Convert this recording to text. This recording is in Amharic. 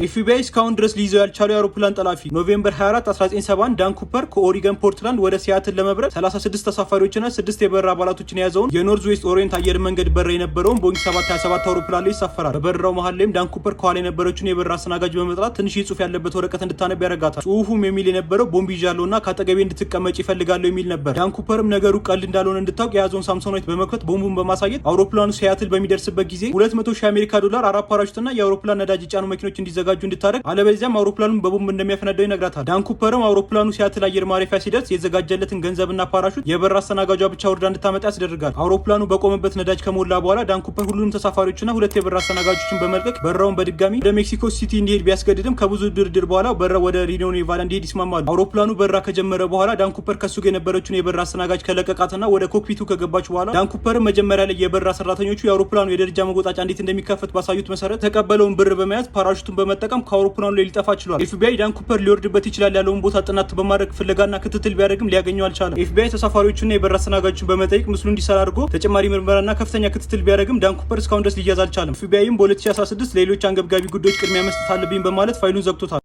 ኤፍቢአይ እስካሁን ድረስ ሊይዘው ያልቻለው የአውሮፕላን ጠላፊ። November 24 1971 ዳን ኩፐር ከኦሪገን ፖርትላንድ ወደ ሲያትል ለመብረር 36 ተሳፋሪዎችና 6 የበረራ አባላቶችን የያዘውን የኖርዝ ዌስት ኦሪየንት አየር መንገድ በረራ የነበረውን ቦይንግ 727 አውሮፕላን ላይ ይሳፈራል። በበረራው መሀል ላይም ዳን ኩፐር ከኋላ የነበረችውን የበረራ አስተናጋጅ በመጥራት ትንሽ ጽሑፍ ያለበት ወረቀት እንድታነብ ያደርጋታል። ጽሑፉም የሚል የነበረው ቦምብ ይዣለሁና ከአጠገቤ እንድትቀመጭ ይፈልጋለሁ የሚል ነበር። ዳን ኩፐርም ነገሩ ቀልድ እንዳልሆነ እንድታውቅ የያዘውን ሳምሶናይት በመክፈት ቦምቡን በማሳየት አውሮፕላኑ ሲያትል በሚደርስበት ጊዜ 200 ሺህ አሜሪካ ዶላር፣ አራት ፓራሹትና የአውሮፕላን ነዳጅ የጫኑ መኪኖች እንዲዘጋጁ እንድታደርግ አለበለዚያም አውሮፕላኑን በቦምብ እንደሚያፈነዳው ይነግራታል። ዳን ኩፐርም አውሮፕላኑ ሲያትል አየር ማረፊያ ሲደርስ የተዘጋጀለትን ገንዘብና ፓራሹት የበረራ አስተናጋጇ ብቻ ወርዳ እንድታመጣ ያስደርጋል። አውሮፕላኑ በቆመበት ነዳጅ ከሞላ በኋላ ዳን ኩፐር ሁሉንም ተሳፋሪዎችና ሁለት የበረራ አስተናጋጆችን በመልቀቅ በረራውን በድጋሚ ወደ ሜክሲኮ ሲቲ እንዲሄድ ቢያስገድድም ከብዙ ድርድር በኋላ በረራው ወደ ሪኖ ኔቫዳ እንዲሄድ ይስማማሉ። አውሮፕላኑ በረራ ከጀመረ በኋላ ዳን ኩፐር ከሱ ጋር የነበረችውን የበረራ አስተናጋጅ ከለቀቃትና ወደ cockpit ኡ ከገባች በኋላ ዳን ኩፐርም መጀመሪያ ላይ የበረራ ሰራተኞቹ የአውሮፕላኑ የደረጃ መወጣጫ እንዴት እንደሚከፈት ባሳዩት መሰረት የተቀበለውን ብር በመያዝ ፓራሹቱን በመጠቀም ከአውሮፕላኑ ላይ ሊጠፋ ችሏል። ኤፍቢአይ ዳን ኩፐር ሊወርድበት ይችላል ያለውን ቦታ ጥናት በማድረግ ፍለጋና ክትትል ቢያደርግም ሊያገኘው አልቻለም። ኤፍቢአይ ተሳፋሪዎቹና የበረራ አስተናጋጆችን በመጠየቅ ምስሉ እንዲሰራ አድርጎ ተጨማሪ ምርመራና ከፍተኛ ክትትል ቢያደርግም ዳን ኩፐር እስካሁን ድረስ ሊያዝ አልቻለም። ኤፍቢአይም በ2016 ሌሎች አንገብጋቢ ጉዳዮች ቅድሚያ መስጠት አለብኝ በማለት ፋይሉን ዘግቶታል።